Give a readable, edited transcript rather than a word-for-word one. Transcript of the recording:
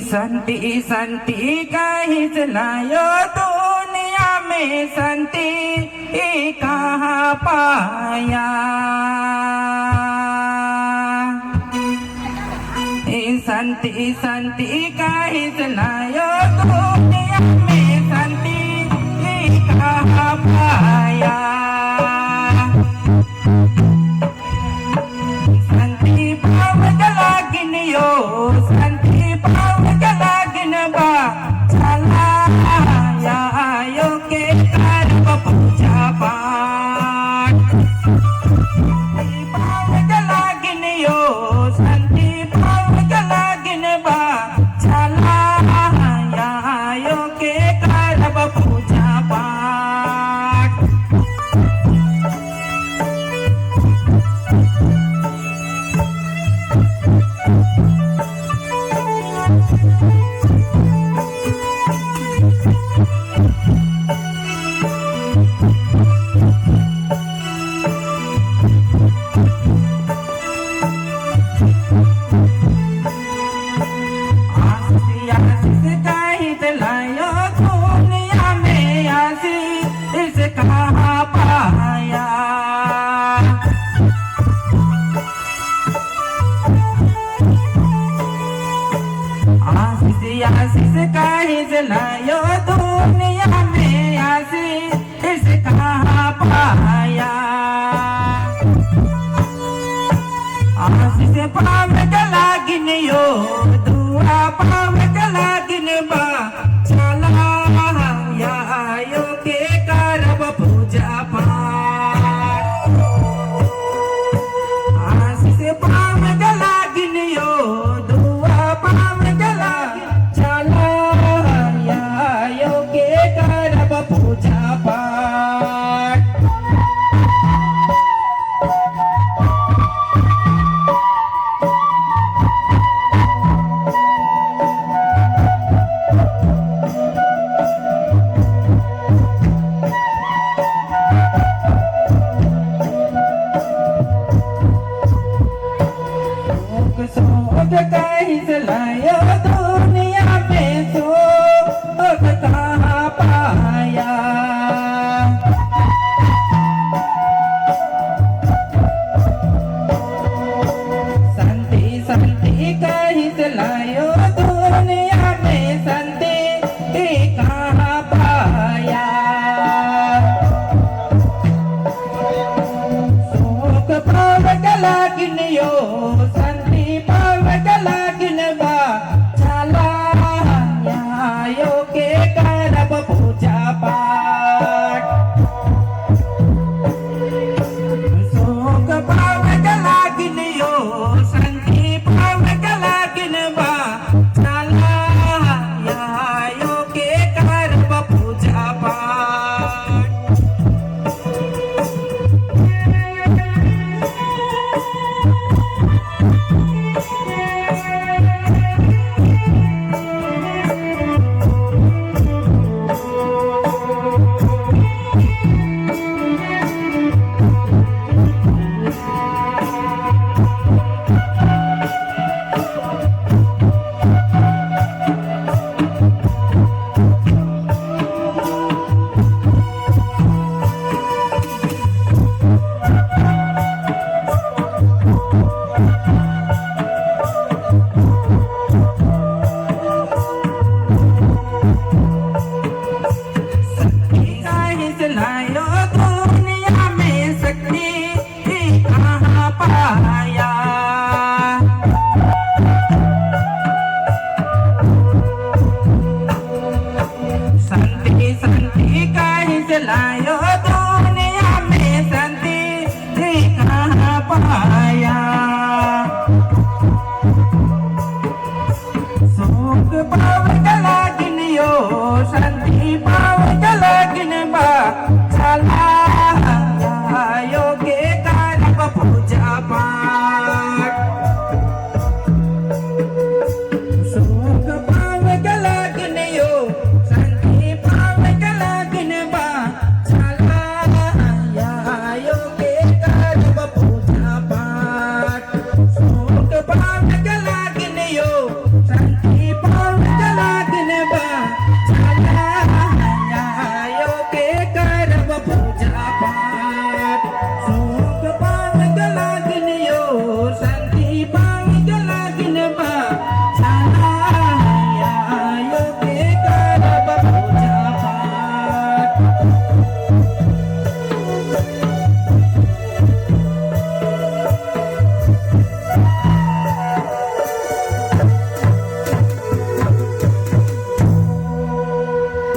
शांति शांति कहीं लायो दुनिया में, शांति कहाँ पाया। शांति शांति कहीं लायो दुनिया में, शांति कहाँ पाया। शांति पाव लागिन यो, शांति पाव लागिन बा चला यो के करब पूजा पाठ। पाव लागिन यो, शांति पाव लागिन बा चला यो के करब पूजा पाठ। आशीष आशीष कहित लायो दुनिया में, आशीष कहाँ पाया। आशीष आशीष कहित लायो दुनिया में, आशीष कहाँ पाया। आशीष पाव लागिन यो, दुआ पाव लागिन बा चला यो के करब पूजा पाठ। आशीष पाव लागिन यो, दुआ पाव लागिन चला यो के करब पूजा पाठ।